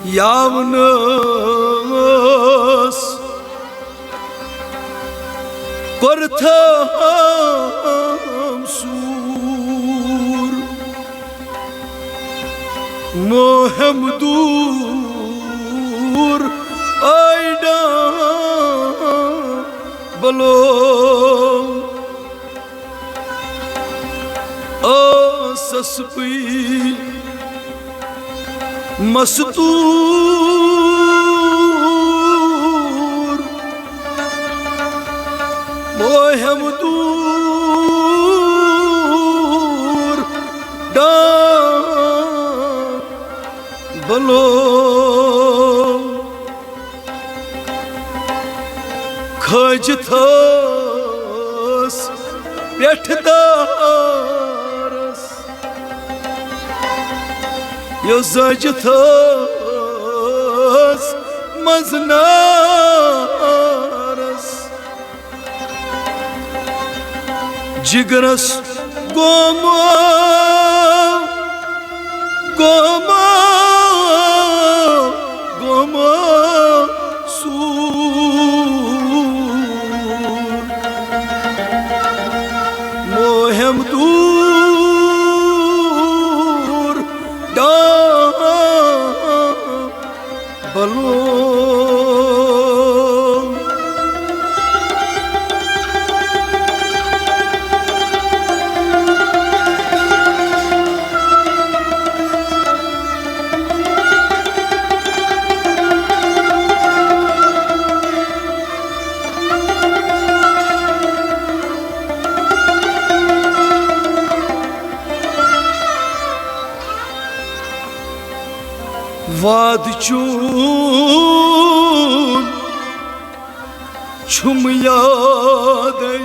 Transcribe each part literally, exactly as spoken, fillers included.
یاونس کرتھم سور، موہم دور ایڈا بلو۔ آسس بہٕ مستور، موہم دور ڈان بلو۔ کھٲجِتھ ٲس پٮ۪ٹھٕ دارس، یۄس زٲجِتھ ٲس منٛز نارس۔ جگرس گوما، گوما، گوما سور۔ موہم دور ڈان بلو۔ وعدٕ چون چھُم یادے،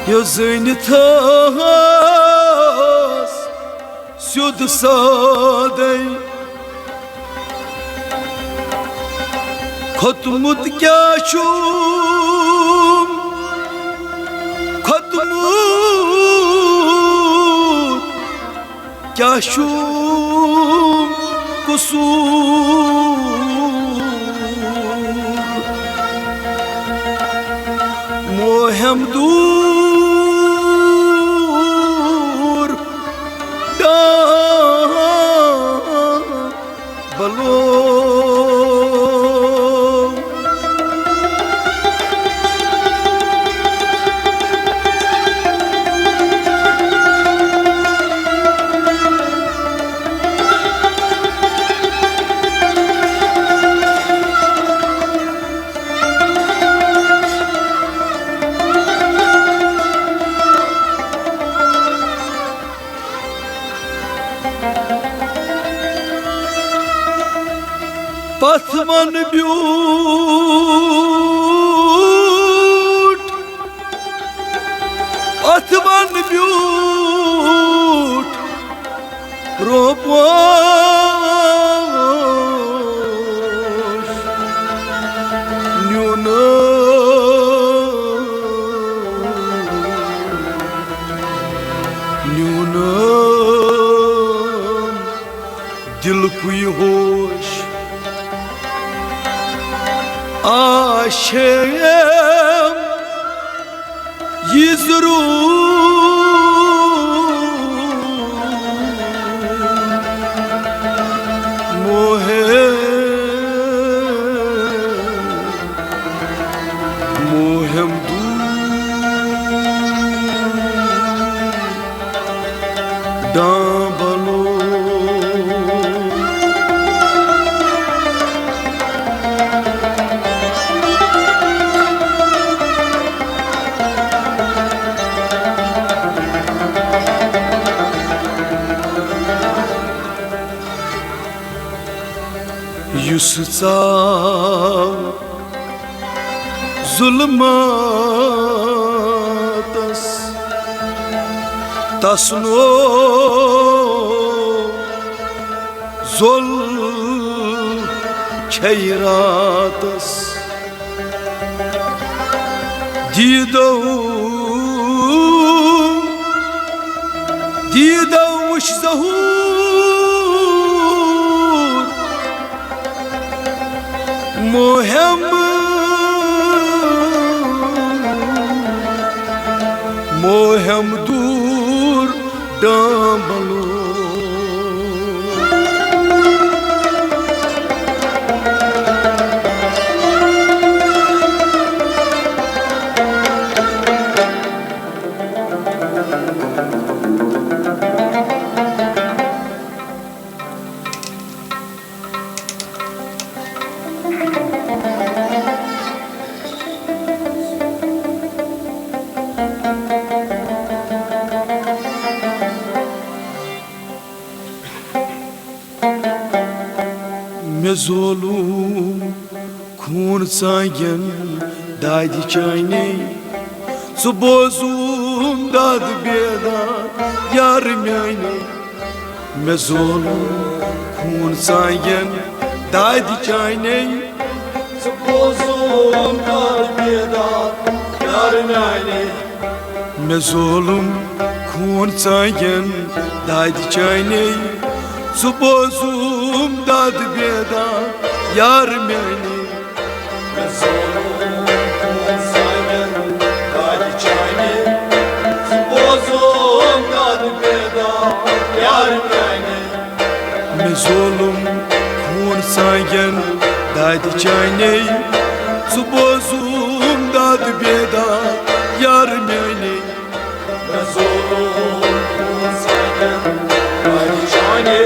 یۄس زٲنِتھ ٲس سیوٚد سادے۔ کھوٚتمُت کیٛاہ چھُم، کھوٚتمُت کیٛاہ چھُم قصوٗر؟ موہم دور ڈان بلو۔ پتھ من بیوٗٹھ، پتھ من بیوٗٹھ روپوش نیونم، نیونم دل کوئی ہوش۔ آشم یہ ضرور موہم، موہم دور ڈان بلو۔ یُس ژاو ظلماتس، تس نو زول چھے راتس۔ دیدو، دیدو وش ظہور مو ہٮ۪م، مو ہٮ۪م دوٗر ڈامبلو۔ مےٚ زولُم خوٗن ژانٛگٮ۪ن دادِ چانے، ژٕ بوزُم داد بیداد یار میانے۔ مےٚ زولُم خوٗن ژانٛگٮ۪ن دادِ چانے، ژٕ بوزُم داد بیداد یار میانے۔ مےٚ زولُم خوٗن ژانٛگٮ۪ن دادِ چانے، ژٕ بوزُم داد بیداد یار میانے۔ مےٚ زولُم خوٗن ژانٛگٮ۪ن دادِ چانے، ژٕ بوزُم داد بیداد یار میانے۔ مےٚ زولُم خوٗن ژانٛگٮ۪ن دادِ چانے، ژٕ بوزُم داد بیداد یار میانے۔ مےٚ زولُم خوٗن ژانٛگٮ۪ن دادِ چانے،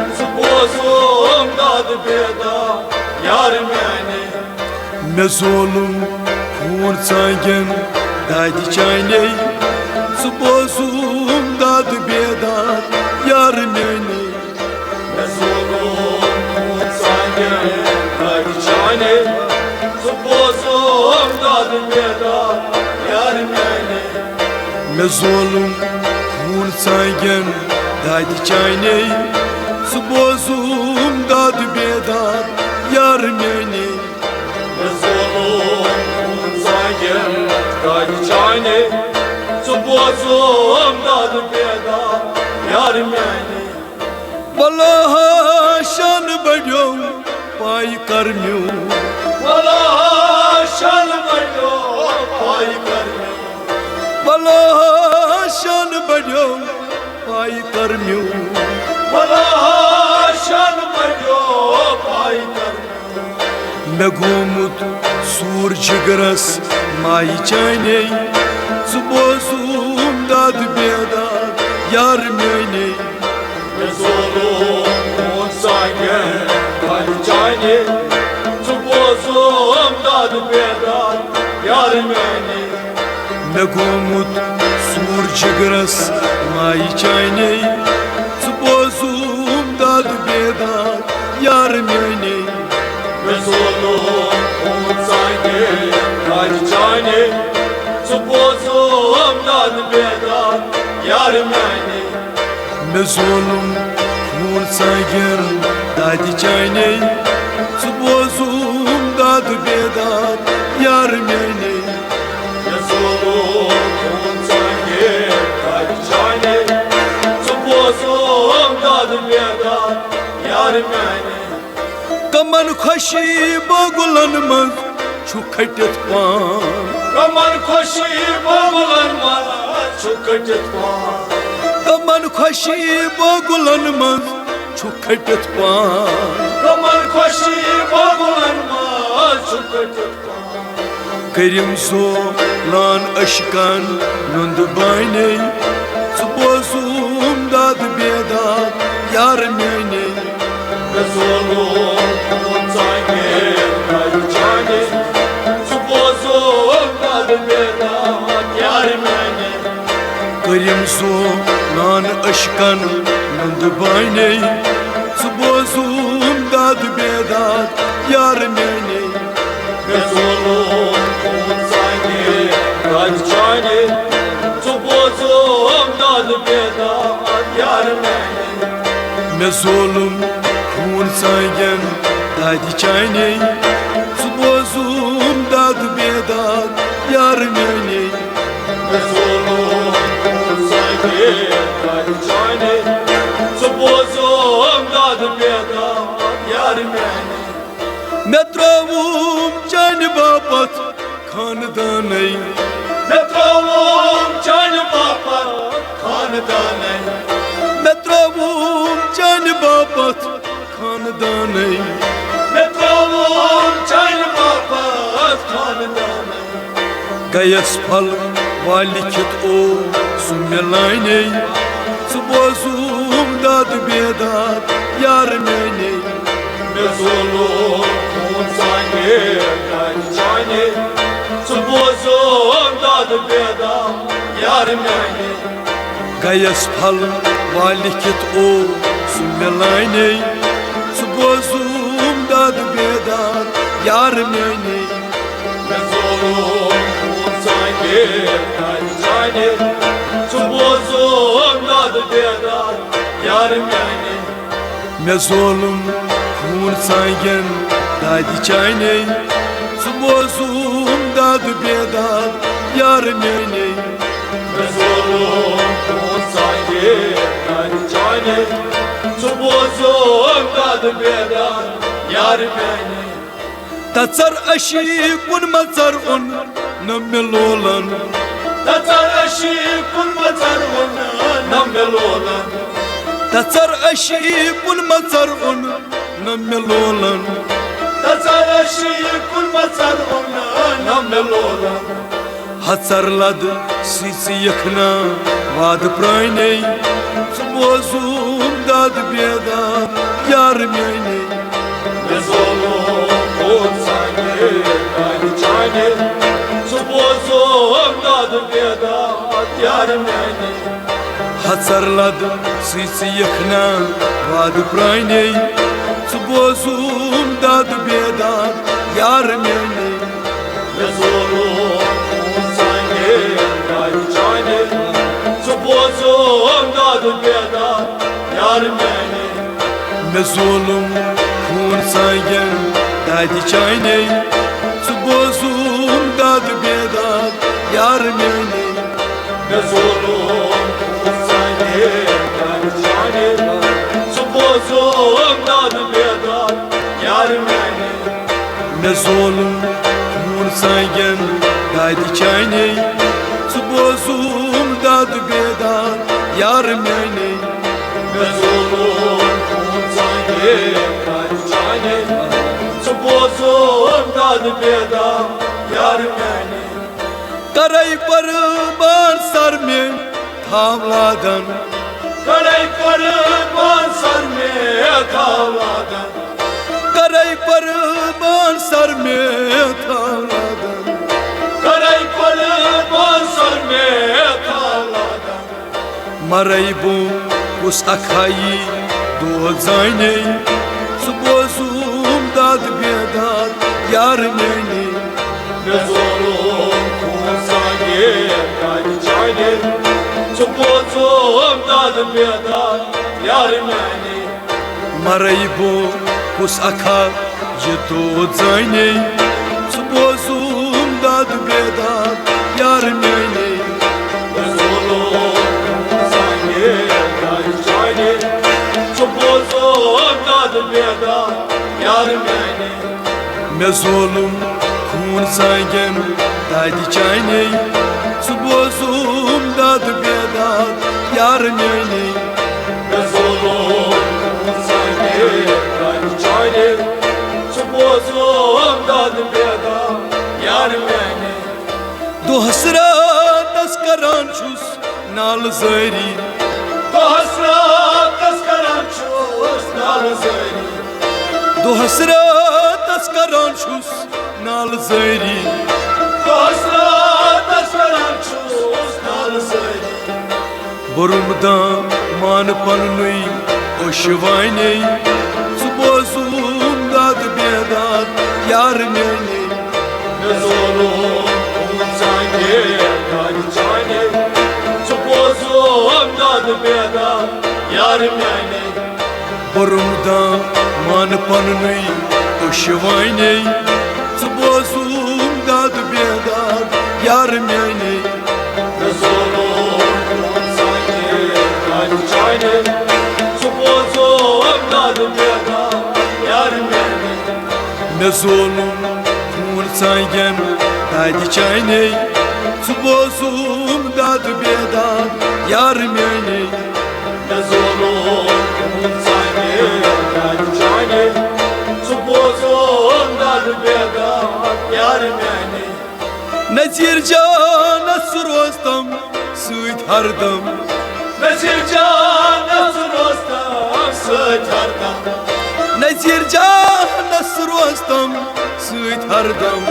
ژٕ بوزُم داد بیداد یار میانے۔ مےٚ زولُم خوٗن ژانٛگٮ۪ن دادِ چانے، ژٕ بوزُم داد بیداد یار میانے۔ مےٚ زولُم خوٗن ژانٛگٮ۪ن دادِ چانے، ژٕ بوزُم داد بیداد یار میانے۔ مےٚ زولُم خوٗن ژانٛگٮ۪ن دادِ چانے، ژٕ بوزُم داد بیداد یار میانے۔ مےٚ زولُم خوٗن ژانٛگٮ۪ن دادِ چانے، ژٕ بوزُم داد بیداد یار میانے۔ ولا شان بڑیو پاے کرمیو۔ ولا شان بڑیو پاے کرمیو۔ ولا شان بڑیو پاے کرمیو۔ ولا شان بڑیو پاے کرمیو۔ مےٚ گوٚمُت سوٗر جِگرس مایہِ چانے، ژٕ بوزُم داد بیداد یار میانے۔ مےٚ زولُم خوٗن ژانٛگٮ۪ن دادِ چانے، ژٕ بوزُم داد بیداد یار میانے۔ مےٚ گوٚمُت سوٗر جِگرس مایہِ چانے، ژٕ بوزُم داد بیداد یار میانے۔ مےٚ زولُم خوٗن ژانٛگٮ۪ن دادِ چانے، ژٕ بوزُم داد بیداد یار میانے۔ مےٚ زولُم خوٗن ژانٛگٮ۪ن دادِ چانے، ژٕ بوزُم داد بیداد یار میانے۔ مےٚ زولُم خوٗن ژانٛگٮ۪ن دادِ چانے، ژٕ بوزُم داد بیداد یار میانے۔ کمن خوشی بوگلن منٛز چھُ کھٔٹِتھ پان۔ کمن خوشی بوگلن منٛز چھُ کھٔٹِتھ پان۔ کمن خوشی بوگلن منٛز چھُ کھٔٹِتھ پان۔ کمن خوشی بوگلن منٛز چھُ کھٔٹِتھ پان۔ کٔرِم زولان عشقن نُنٛد بانے، ژٕ بوزُم داد بیداد یار میانے۔ مےٚ زولُم خوٗن ژانٛگٮ۪ن دادِ چانے، ژٕ بوزُم داد بیداد یار میانے۔ کٔرِم زولان عشقن نُنٛد بانے، ژٕ بوزُم داد بیداد یار میانے۔ مےٚ زولُم خوٗن ژانٛگٮ۪ن دادِ چانے، ژٕ بوزُم داد بیداد یار میانے۔ مےٚ زولُم خوٗن ژانٛگٮ۪ن دادِ چانے، ژٕ بوزُم داد بیداد یار میانے۔ مےٚ زولُم خوٗن ژانٛگٮ۪ن دادِ چانے، ژٕ بوزُم داد بیداد یار میانے۔ مےٚ ترٛووُم چانہِ باپتھ خاندانٕے۔ مےٚ ترٛووُم چانہِ باپتھ خاندانٕے۔ مےٚ ترٛووُم چانہِ باپتھ خاندانٕے۔ مےٚ ترٛووُم چانہِ باپتھ خاندانٕے۔ گٔیَس پھل وا لیکھِتھ اوسُم مےٚ لانے۔ ژٕ بوزُم داد بیداد یار میانے۔ مےٚ زولُم خوٗن ژانہِ دادِ چانہِ۔ ژٕ بوزُم داد بیداد یار میانے۔ گٔیَس پھل وا لیکھِتھ اوسُم مےٚ لانے۔ ژٕ بوزُم داد بیداد یار میانے۔ مےٚ زولُم خوٗن ژانہِ دادِ چانہِ۔ ژٕ بوزُم داد بیداد یار میانے۔ مےٚ زولُم خوٗن ژانگٮ۪ن دادِ چانے۔ ژٕ بوزُم داد بیداد یار میانے۔ مےٚ زولُم خوٗن ژانگٮ۪ن دادِ چانے۔ ژٕ بوزُم داد بیداد یار میانے۔ تژر اشی کُن مژر اون نہ مےٚ لولن۔ تژر اشی کُن مژر اون نہ مےٚ لولن۔ تژر اشی کُن مژر اون نہ مےٚ لولن۔ تژر اشی کُن مژر اون نہ مےٚ لولن۔ ہژر لد سی ژٕ یکھنا وعدٕ پرانے۔ ژٕ بوزُم داد بیداد یار میانے۔ مےٚ زولُم خوٗن ژانہِ دادِ چانہِ۔ ژٕ بوزُم داد بیداد یار میانے۔ ہژر لد سی ژٕ یکھنا وعدٕ پرانے۔ ژٕ بوزُم داد بیداد یار میانے۔ مےٚ زولُم خوٗن ژانہِ دادِ چانہِ۔ ژٕ بوزُم داد بیداد یار میانے۔ مےٚ زولُم خوٗن ژانگٮ۪ن دادِ چانے۔ ژٕ بوزُم داد بیداد یار میانے۔ مےٚ زولُم خوٗن ژانگٮ۪ن دادِ چانے۔ ژٕ بوزُم داد بیداد یار میانے۔ مےٚ زولُم خوٗن ژانگٮ۪ن دادِ چانے۔ ژٕ بوزُم داد بیداد یار میانے۔ مےٚ زولُم خوٗن ژانگٮ۪ن دادِ چانے۔ ژٕ بوزُم داد بیداد یار میانے۔ کرے قربان سر مےٚ تھاو لادن۔ کرے قربان سر مےٚ تھاو لادن۔ کرے قربان سر مےٚ تھاو لادن۔ کرے قربان سر مےٚ تھاو لادن۔ مرے بہٕ کُس اکھا یی دود زانے۔ ژٕ بوزُم داد بیداد یار میانے۔ مےٚ زولُم خوٗن ژانگٮ۪ن دادِ چانے۔ ژٕ بوزُم داد بیداد یار میانے۔ مرے بہٕ کُس اکھا یہِ دود زانے۔ ژٕ بوزُم داد بیداد یار میانے۔ مےٚ زولُم خوٗن ژانگٮ۪ن دادِ چانے۔ ژٕ بوزُم داد بیداد یار میانے۔ مےٚ زولُم خوٗن ژانگٮ۪ن دادِ چانے۔ ژٕ بوزُم داد بیداد یار میانے۔ مےٚ زولُم خوٗن ژانگٮ۪ن دادِ چانے۔ ژٕ بوزُم داد بیداد یار میانے۔ دۄہس راتس کران چھُس نالہٕ زٲری۔ دۄہس راتس کران چھُس نالہٕ زٲری۔ دۄہس راتس کران چھُس نالہٕ زٲری۔ دۄہس راتس کران چھُس نالہٕ زٲری۔ بوٚرُم دامان پننُے اوٚش وانے۔ ژٕ بوزُم داد بیداد یار میانے۔ مےٚ زولُم خوٗن ژانگٮ۪ن دادِ چانے۔ ژٕ بوزُم داد بیداد یار میانے۔ بوٚرُم دامان پننُے اوٚش وانے۔ ژٕ بوزُم داد بیداد یار میانے۔ مےٚ زولُم خوٗن ژانگٮ۪ن دادِ چانے۔ ژٕ بوزُم داد بیداد یار میانے۔ مےٚ ظولُم خوٗن ژانٛگٮ۪ن دادِ چانے، ژٕ بوزُم دادٕ بے داد یار میانے۔ مےٚ ظولُم خوٗن ژانٛگٮ۪ن دادِ چانے، ژٕ بوزُم دادٕ بے داد یار میانے۔ نذیر جانس روزتم سۭتۍ ہردم۔ نذیر جانس روزتم سۭتۍ ہردم۔ نذیر جانس روزتم سۭتۍ ہردم۔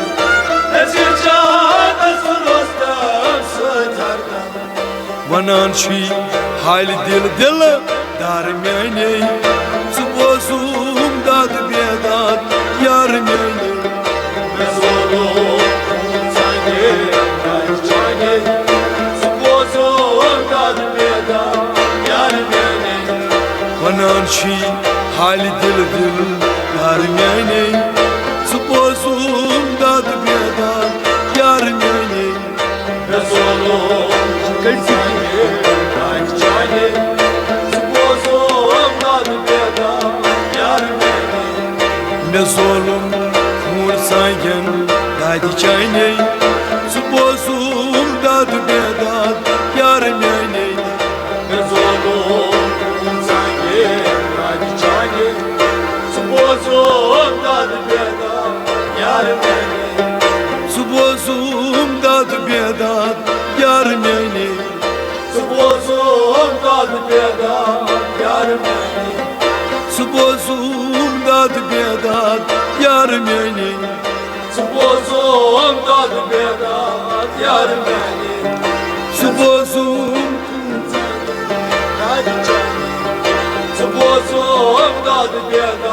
نذیر جانس روزتم سۭتۍ ہردم۔ ونان چھُے حالہِ دِل دِل دار میانے، ژٕ بوزُم داد بے داد یار میانے۔ مےٚ ظولُم خوٗن ژانٛگٮ۪ن دادِ چانے، ژٕ بوزُم داد بے داد یار میانے۔ ونان چھُے حالہِ دِل دِل یار میانے، ژٕ بوزُم داد بے داد یار میانے۔ مےٚ ظولُم خوٗن ژانٛگٮ۪ن دادِ چانے، ژٕ بوزُم داد بے داد یار میانے۔ مےٚ ظولُم خوٗن ژانٛگٮ۪ن دادِ چانے، ژٕ بوزُم داد بے داد یار میانے۔ مےٚ ظولُم خوٗن ژانٛگٮ۪ن دادِ چانے، ژٕ بوزُم داد بے داد یار میانے۔ ژٕ بوزُم داد بے داد یار میانے۔ ژٕ بوزُم داد بے داد یار میانے۔ ژٕ بوزُم داد بے داد یار میانے۔ ژٕ بوزُم داد بے داد یار میانے۔ ژٕ بوزُم داد چانے۔ ژٕ بوزُم داد بے داد